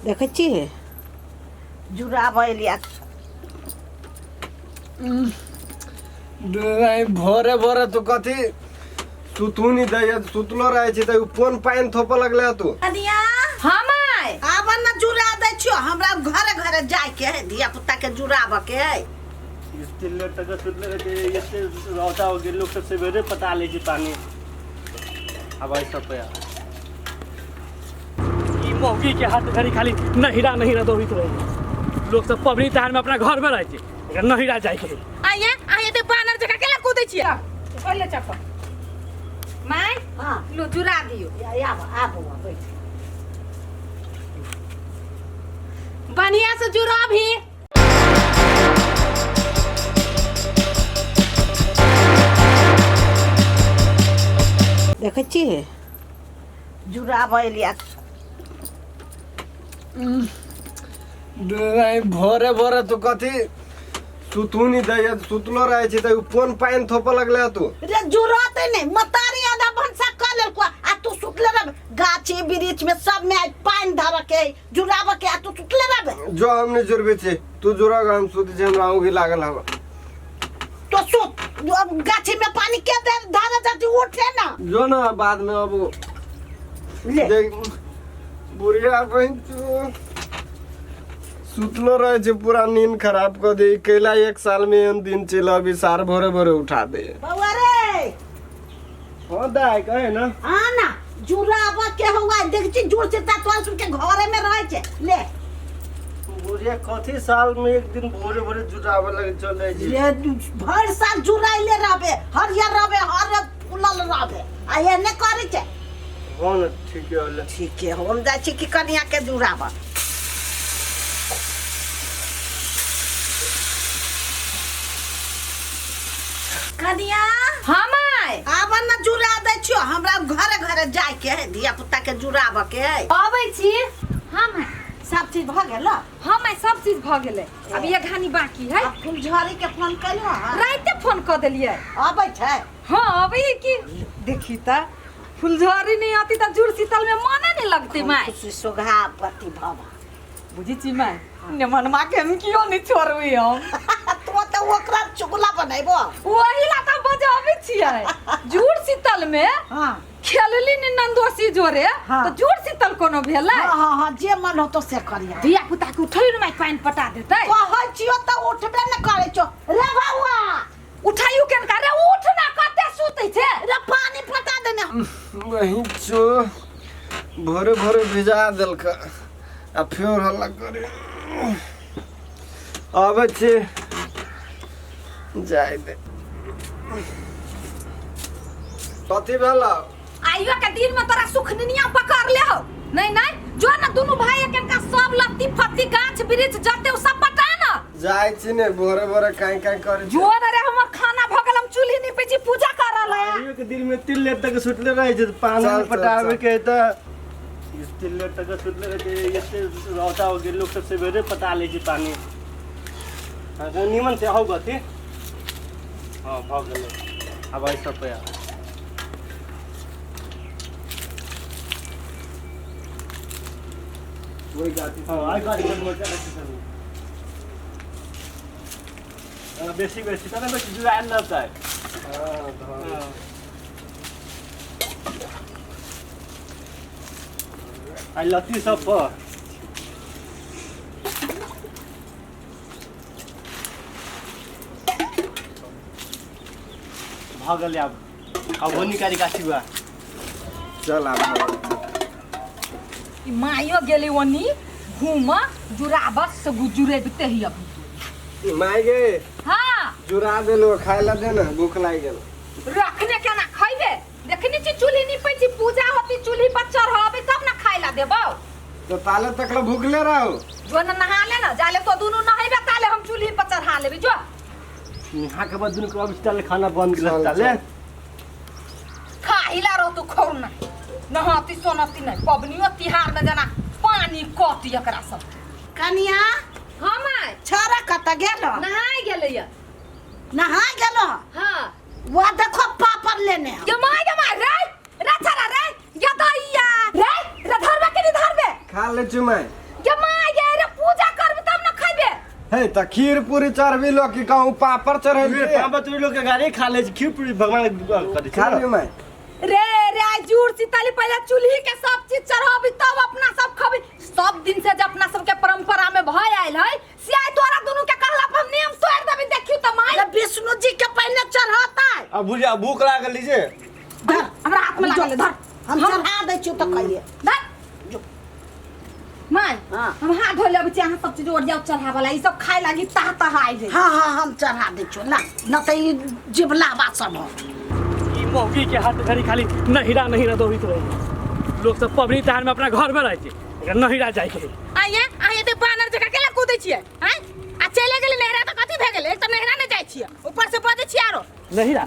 देखै छियै जुड़ाबै लिया। नहीं, भोरे भोरे तू कथी सुतू नहीं दैया, सुतलो रहे छी त कोन पानि थोपऽ लगले तू? कनिया। हाँ माय। आब न जुड़ा दै छियो, हमरा घरे घरे जाय के है, धिया पुता के जुड़ाबऽ के है। एते लेट तक सुतले रहै छै, एते रौदा हो गेल, लोक सब सवेरे पटा लै छै पानी। आब एहि सब पे ई मौगी के हाथ घड़ी खाली नहिरा नहिरा दौड़ित रहे। लोग सब पबनी तिहार में अपना घर में रहे छै, एकरा नहिरा जाय के। आइए आइए, ते बानर जकाँ केला कूदै छियै? पहिले चप्पल my. हाँ। लो जुड़ा दियो। आब आब बौआ, बैठ। बढ़िया से जुड़ा भी। देखै छियै जुड़ाबै लिया। नहीं, भोरे भोरे तू कथी सुतू नहीं दैया, सुतलो रहे छी त कोन पानि थोपऽ लगले तू? रे जुड़ते नहीं, मतारी आधा भनसा कर लेलको आ तू सुतले रह। गाछी वृक्ष में सब में आइ पानि धरऽ के है, जुड़ाबऽ के, आ तू सुतले रहबे। जो, हम नहीं जुड़बे छी, तू जुड़ा, हम सुत छी, हमरा ऊँघी लागल हवा। तो सुत, अब गाछी में पानी के दे धरे जाती, उठे ना। जो ना, बाद में अब ले। देख बुढ़िया बहिन, तू सुतलो रहे छे, पूरा नींद खराब कर दे। कैला एक साल में एहन दिन चल अभी सार भोरे भोरे उठा दे। बउआ रे। हाँ दाय, कहे ना। आ ना जुड़ाबऽ के हुआ, देख छी जुड़ से तोरा सबके घरे में रहे छे, ले। बुढ़िया कथी साल में एक दिन भोरे भोरे जुटावे लगे चल जाइ छी? रे भरि साल जुड़ाइले रहबे, हरियर रहबे, हर फूलल रहबे, आ एने करै छै। हाँ ने, ठीक है होले। ठीक है, हम जाइ छी कि कनिया के जुड़ाबऽ। कनिया। हाँ माय। आब न जुड़ा दै छियो, हमरा घरे घरे जाय के है, धिया पुता के जुड़ाबऽ के है। अबै छी। हाँ माय। सब चीज भऽ गेल? हाँ माय, सब चीज भऽ गेलै, अब ये घानी बाकी है। आब फुलझड़ी के फोन केलहुँ हँ? राइते फोन कऽ देलियै। अबै छै? हाँ, अबै की। देखी तऽ फुलझड़ी नहीं आती तऽ जुड़ शीतल में मने नहीं लगते माय। खुशी सोघावती भव। बुझी छी माय, नेमनमा के हम कियो नहीं छोड़बै हम। तो तऽ ओकरा चुगला बनेबो। वही ला तऽ बजाबै छियै जुड़ शीतल में। हाँ। खेलली ने नंदोसी जोरे। हाँ। तऽ जुड़ शीतल कोनो भेलै? हाँ हाँ हाँ, जे मन होतो से करिया। धिया पुता के उठै ने माय, पानि पटा देतै। कहै छियो तऽ उठबे ने करै छौ। रे बौआ। उठाइयो केनका रे, उठ ना, कते सुतै छै? रे पानी पटा देने। वही चो भोरे भोरे भिजा देलक आ फेर हल्ला करे। आबै छी, जाय दे। कथी भेल? आइयो के दिन में तोरा सुखनिया पकड़ ले हो। नहीं नहीं, जो ना दुनू भाई के सब लत्ती फत्ती गाछ वृक्ष जते उ सब पटा ना। जाइ छी ने, भोरे भोरे काई काई करे। जो न रे, हमर खाना भ गेल, हम चूल्ही निपै छी, पूजा करल है। आइयो के दिन में 3 लेट तक सुतले रहे छै, पानी चल, चल, पटावे चल। के है तऽ 3 लेट तक सुतले रहे छै। एते रौदा हो गेल, लोक सब सवेरे पटा लै छै पानी। हाँ, तऽ नीमन से आउ गति। हाँ, भऽ गेलै, आब एहि सब पे। ओहि गाछी। हाँ, आइ गाड़ी पर मोटर छै सब। हाँ, बेसी बेसी तऽ नहि, बेसी जुआयल रहतै। हाँ, हाँ। आ लत्ती सब पर भऽ गेलै। आब आब हो निकाली गाछी हुआ। चल आब। ई माइयो गेलै ओनी घूम, जुड़ाबस से जुड़ेबते ही अभी। माय गे। हाँ। जुड़ा देलो, खाय ला दे ना, भूख लागि गेल। रखने केना खैबे? देखनी छी चूल्ही निपै छी, पूजा होती, चूल्ही पर चढ़ाबे तब ना खाय ला देबौ। तो ताले तक ला भूखले रहो। जो न नहा ले ना, जाले तो दुनू नहेबे ताले हम चूल्ही पर चढ़ा लेबे, जो। नहा के बाद दुनू के अब ताले खाना बन गेल। चल, ताले चल। खाहिला रह तू खौर ना, नहाती सोनाती नहीं, पबनियो तिहार में जना पानी कटी एकरा सब। कनिया। हाँ माय। छोरा कतऽ गेल? नहाय गेलैया। नहा गेलो? हाँ। वह देखो पापड़ लेने हम। ये my गे my, रे रे छरा रे, ये दैया रे रे, धरबे के नहीं धरबे? खा ले छु माय। ये हे त खीर पूरी चढ़बी लोग की कहूँ पापड़ चढ़ेली। पापड़ तुरी लोग के गाड़ी खा ले छी, खीर पूरी भगवान के करै खा छै। लियो मैं। रे रे, आई जूड़ सीताली पहले चूल्ही के सब चीज चढ़ाबी तब अपना सब खबी। सब दिन से जे अपना सब के परंपरा में भय आयल है से आई तोरा दुनू के कहला पर हम नियम तोड़ देबी। देखियो त माई। अरे विष्णु जी के पहले चढ़ता है। अब बुझा भूख लागल लीजे। धर, हमरा हाथ में लागल है, धर। हम चढ़ा दै छियौ तऽ कहिए। धर माय। हाँ। हम हाथ धो लेबै छी, अहाँ सब चीज ओरियाउ चढ़ावला ई सब खाय लागी ताह ताह आइ है। हाँ हाँ, हम चढ़ा दै छियौ ला न तऽ ई जिबलाबा सब हो। ई मौगी के हाथ घड़ी खाली नहिरा नहिरा दौड़ित रहे। लोग सब पबनी तिहार में अपना घर में रहै छै, एकरा नहिरा जाय के है। आइए आइए, ते बानर जकाँ केला कूदै छियै आँय? आ चले गेलै नहिरा तऽ कथी भए गेलै? एक तऽ नहिरा नहि जाइ छियै, ऊपर से बजै छियै आरो। नहिरा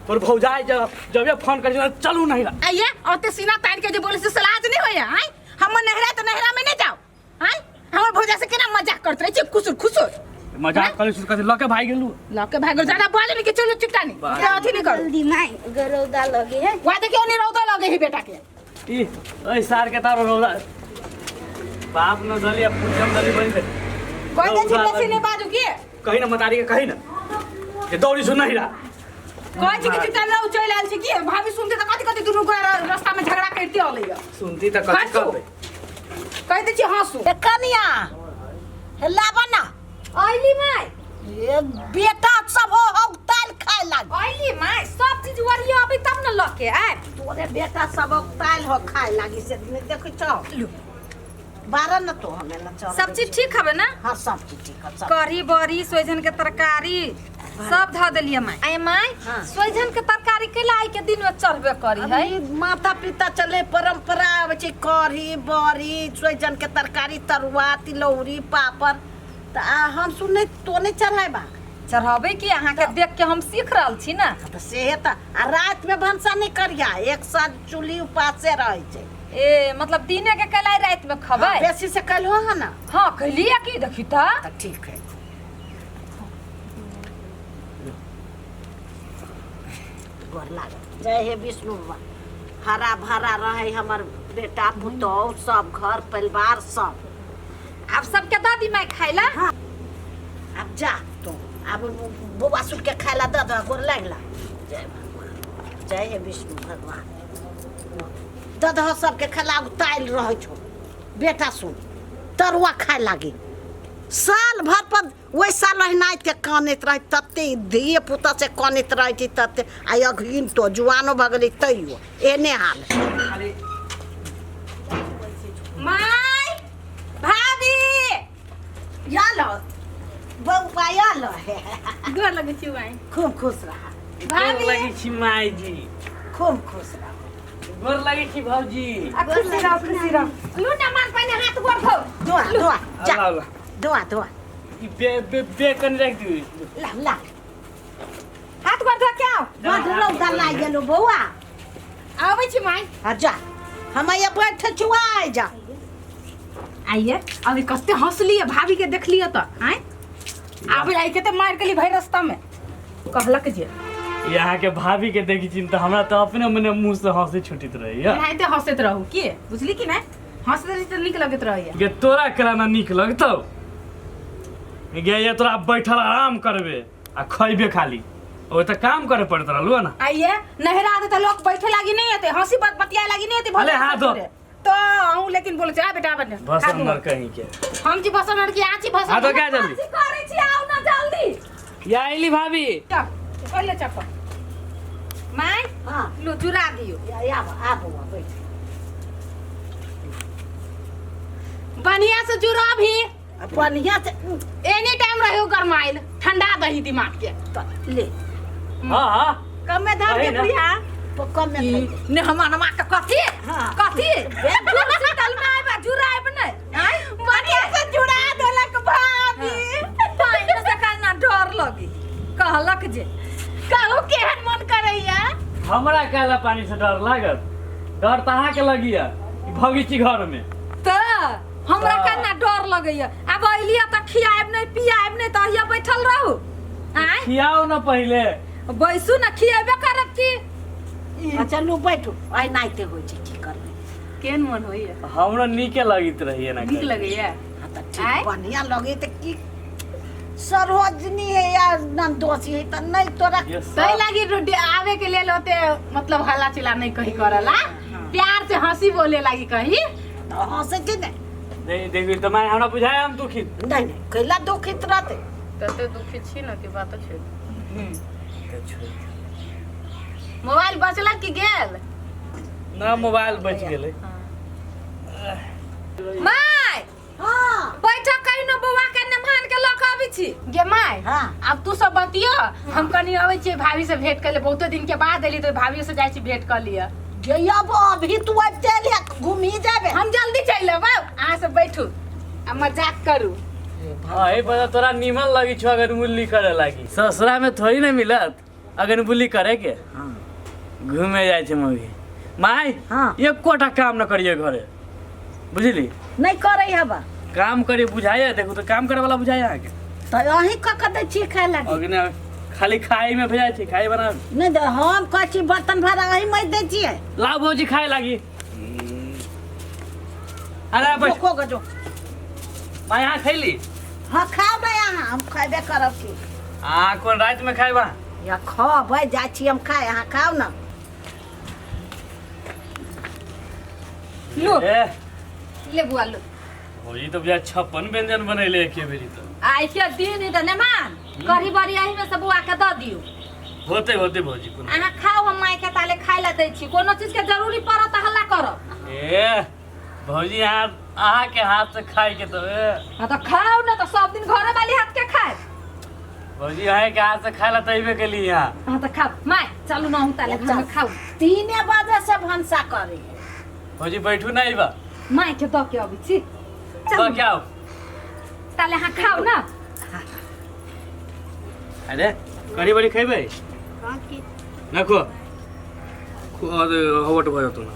तोर भौजाई जब जब ये फोन करै छै, चलू नहिरा। आइए, ओते सीना तानि के जे बोलै से सलाज नहि होइए आँय? हमर नहिरा तऽ नहिरा में नहि जाउ आँय? हमर भौजा से केना मजाक करत रहै छियै खुसुर खुसुर। मजाक करै छी कथी लके भागि गेलू? लके भागि जादा बाजै नहि कि चलू चिट्टा नहि बाज। अथी नहि करू। जल्दी माय, गरौदा लगे है। वा देखियौ नि रौदा लगे है बेटा के। ई ओइ सार के तारो रौदा बाप न दली आ पूछम दली बनि गेल। कहि दै छी रौदा बेसी लगी। नहि बाजू की। कही ना मतारी के, कही ना जे दौड़ी सुन नहिरा। कहै छी कि चिट्टा लौ चलि आयल छी की भाभी सुनते तऽ कथी कथी दुनू गोरा रास्ता में झगड़ा करिते अलैया। सुनती तऽ कथी हँसू। कहबै? कहि दै छी हँसू। ए कनिया, हे लाबा ना। अइली माय। ए बेटा सब हो हो ताल खाए लाग। अइली माय, सब चीज ओरिया अबै तब न लऽ के आयब। तोरे बेटा सब ताल हो खाए लागी से नहीं देखै छौ। लू। बारह न तो हमें न चल। सब चीज ठीक हबे ना? हाँ, सब चीज ठीक है सब। कढ़ी बड़ी सोइजन के तरकारी सब धऽ देलियै माय। I my. हाँ। सोइजन के तरकारी कैला आइ के दिन में चढ़बे करी है? अभी माता पिता चले परंपरा आबै छै कढ़ी बड़ी सोइजन के तरकारी तरुआ तिलौरी पापड़ तऽ आ हम सुनै तो नहीं चढ़ेबा। चढ़ाबै की, अहाँके देख के हम सीख रहल छी ना। तऽ सेहे तऽ आ राति में भनसा नहीं करिया, एक साथ चूल्ही उपासे रहै छै। ए मतलब दिने के कैला राति में खबै? हाँ, बेसी से कल हो है ना। हाँ कैलियै की देखी तऽ। तऽ ठीक है। गोर लागल। जय हे विष्णु भगवान, हरा भरा रहे हमर बेटा पुतोह सब घर परिवार सब। आब सबके दऽ दी माय खाय ला। हाँ। आब जा तू, आब बौआ सुन के खाय ला दऽ दऽ। गोर लागला। जय भगवान, जय हे विष्णु भगवान। दऽ दह सबके खाय ला। उताइल रहै छौ बेटा सुन, तरुआ खाय लागी साल भर पर। ओहि साल एनाहिते कानैत रहै तते धिये पुता से कानैत रहै छी तते। आ अखन तो जुआनो भऽ गेलै तैयो एहने हाल। माय, भाभी। आयल बौआ आयल। गोर लगै छी माय। खूब खुश रह। गोर लगै छी माय जी। खूब खुश रह। गोर लगै छी भौजी। आ खुशी रह, खुशी रह। लू ना मान, पहिने हाथ गोर धो। धोआ धोआ जा। अल्लाह अल्लाह। धोआ धोआ। ई बे बे बे कनि राखि दियौ। ला ला। हाथ गोर धो के आओ। बड रौदा लागि गेलो बौआ। आबै छी माय। आ जा, हम यहाँ बैठे छी, आइ जा। आइए अभी कते हंसलिए भाभी के देखलिए तऽ आँय आबै आई के तऽ मारि गेली भरि रास्ता में कहलक जे। यहाँ के भाभी के देखी छी तऽ हमरा तऽ अपने मने मुंह से हंसी छूटित रहैया। एनाहिते हंसैत रहू की बुझली कि नहि? हंसैत रही तऽ नीक लगैत रहैया। गे तोरा केना ना नीक लगतौ गे? ये तोरा बैठल आराम करबे आ खइबे खाली, ओ तऽ काम करे पड़त रहलू ना। आइए नहरा आते तऽ लोग बैठे लागी नहीं आते, हंसी बात बतियाए लागी नहीं आते। अरे हाँ तो। तो अहूँ लेकिन बोले आ बेटा बने। बस अंदर कहीं के। हम जी बसन की आची बसन। हाँ तो क्या जल्दी करै छी, आउ ना जल्दी। या अइली भाभी। चल पहिले चप्पल my. हाँ। लो चुरा दियो। या आ बौआ बैठ। बढ़िया से जुड़ा भी। बढ़िया से। एनी टाइम रहो गरमाइल, ठंडा दही दिमाग के। तऽ ले। हाँ हाँ। कमे धान कही के ना। प्रिया। तो कमे ने हम अनमा के कथी? हाँ। कथी शीतल में आबा जुड़ाइब नै आय? बढ़िया से जुड़ा देलक भाभी। पानि से काना डर लगी कहलक जे कहू केहन मन करैया। हमरा काला पानी से डर लागत? डर तऽ अहाँके लगिया ई भगीची घर में। तऽ हमरा केना डर लगैया? आब अइलियै तऽ खियाएब नहि पियाएब नहि तऽ अहिया बैठल रहू आँय? खियाओ न पहिले। बैसू ने, खिएबे करब की। अच्छा लू बैठू, एनाहिते होइ छै, की करबै? केहन मन होइया? हमरा नीके लगैत रहिए ना। नीक लगैया। हाँ तऽ आँय? ठीक बढ़िया लगे तऽ की। सरोजनी है या नंदोसी है त नहीं तोरा ये तै लागी रोटी आवे के लेल होते मतलब हल्ला चिल्ला नहीं कही करला, प्यार से हंसी बोले लागी कही। तो हंसे छी ने। नहीं देखी तो मैं हमरा बुझाया हम दुखी। नहीं नहीं कैला दुखित रहते। तते दुखी छी न कि बात छै। मोबाइल बचला कि गेल? ना मोबाइल बच गेलै। My हां बैठक कहीं न बौआ के नमान के लऽ के अबै छी। गे my हां अब तू सब बतियो, हम कनी अबै छियै भाभी से भेंट कर ले, बहुते दिन के बाद एली तो भाभी से जाइ छी भेंट कर लिअ। गे अब अभी तू आबि चल घूमी जाबे। हम जल्दी चलि अबै, अहाँ सब बैठू आ मजाक करू। अरे बता तोरा नीमन लगी छो अगर मुल्ली करे लागी। ससुरा में थोड़ी ना मिलत अगर बुली करे के। घूमे जाए छे मम्मी my. हाँ। एकोटा काम न करिए घरे, बुझली? नहीं करे हबा। काम करे बुझाया, देखो तो काम करे वाला बुझाया अहाँके। तो अहीं क क दै छी खाय लागी। अग्ने खाली खाई में भेजाय छी, खाई बना नहीं दे, हम कहै छी बर्तन भाड़ा अहीं मज दै छियै। लाओ भौजी खाए लागी। अरे बस खो गजो। माय यहाँ खैली? हाँ खाओ ना यहाँ, हम खैबे करब की। आ कोन रात में खाइबा? या खबै जाइ छी हम खाए, अहाँ खाओ ना। लो ए ले बुआ लो। भौजी तो बुझा 56 व्यंजन बनैले एके बेरी तो। आइ के दिन त नेमान कढ़ी बड़ी एही में से बुआ के दऽ दियौ। होते होते भौजी कोनो। अहाँ खाओ, हम माय के ताले खाय ला दै छी, कोनो चीज के जरूरी पड़त त हल्ला करब। ए भौजी यहाँ अहाँ के हाथ से खाए के तो ए। हाँ तो खाओ ना, तो सब दिन घरे वाली हाथ के खाए। भौजी अहाँ के हाथ से खाए ला तैबे के लिए यहाँ। हाँ तो खाओ my, चलू ना हम ताले घर में खाओ। 3 बजे से भनसा करे। भौजी बैठू ना इबा। My के दऽ के अबै छी। तो क्या आओ? ताले अहाँ खाओ ना। अरे कढ़ी बड़ी खेबै? हाँ की ना खो खो हवट भऽ जेतौ ना।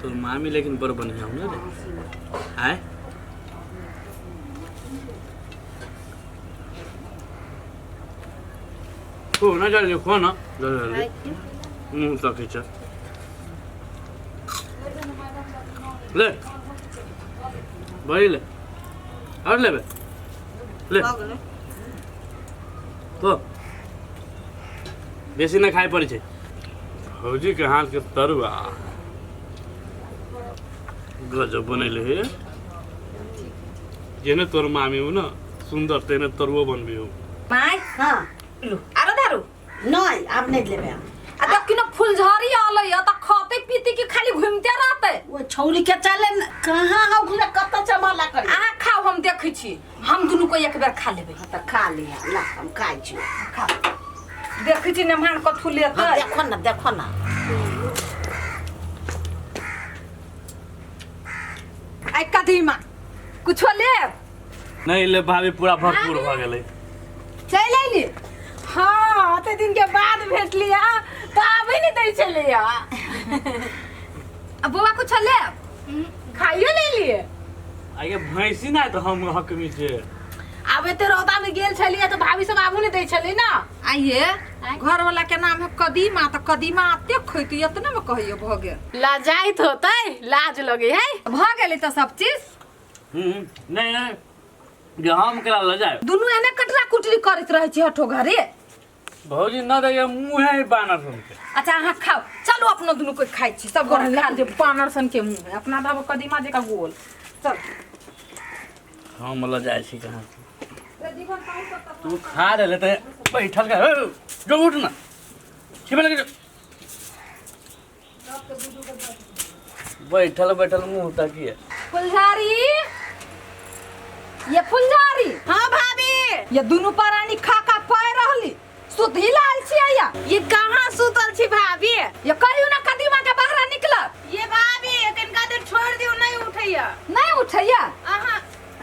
तोर मामी लेकिन बड़ बढ़िया हो ना रे। आय खो ना जल्दी खो ना जल्दी मुँह तक चल ले बड़ी ले और लेबे ले तो बेसी ना खाए पड़े छै। भौजी के हाथ के तरुआ गजब बनैले हे। जेने तोर मामी हो ना सुंदर तेने तरुआ बनबे हो। My हां लो आरो दारू नहीं आब नहीं लेबे। आ देखि न फुलझड़ी आलै त खते पीते कि खाली घुमते रहते। वो छौरी के चले कहां हौ घुरे कत चमाला कर। अहाँ खाओ हम देखै छी, हम दुनू को एक बेर खा लेबै। त खा लिया ला हम खाइ छी। खा देखै छी नेमान कथू लेतै। हां देखो ना देखो ना। आइ कदीमा कुछो लेब? नहीं ले भाभी पूरा भरपूर भ गेलै। चलि अयली? हाँ अते दिन के बाद भेटलिया तो आबे नहीं दै छलैया। आ बौआ कुछो लेब? खाइयो ले लिए। आगे भैंसी ना तो हम हक में छे। आब एते रौदा में गेल छलियै तो भाभी सब आबू नहीं दै छलै ना। आइये घर वाला के नाम है कदीमा, त कदीमा एते खैती एतने में कहियो भ गेल। लाजाइत होतै, लाज लगे है। भ गेलै त सब चीज। नहीं नहीं जे हम केला ल जाए। दुनू एने कटरा कुटरी करैत रहै छी हठो घरे। भौजी न दैया मुँह है बानर सन के। अच्छा अहाँ खाओ, चलू अपनो दुनू कोई खाइ छी सब गोरा खा जे बानर सन के मुँह है, अपना दाब कदीमा जेका गोल। चल हम ल जाय छी कहाँ तू खा ले त बैठल के जो उठ ना छिपे लगे बैठल बैठल मुँह तकिए। फुलझारी ये फुलझारी। हाँ भाभी। ये दुनू प्राणी खा खा पै रहली, सुधी लाल छियै। ये का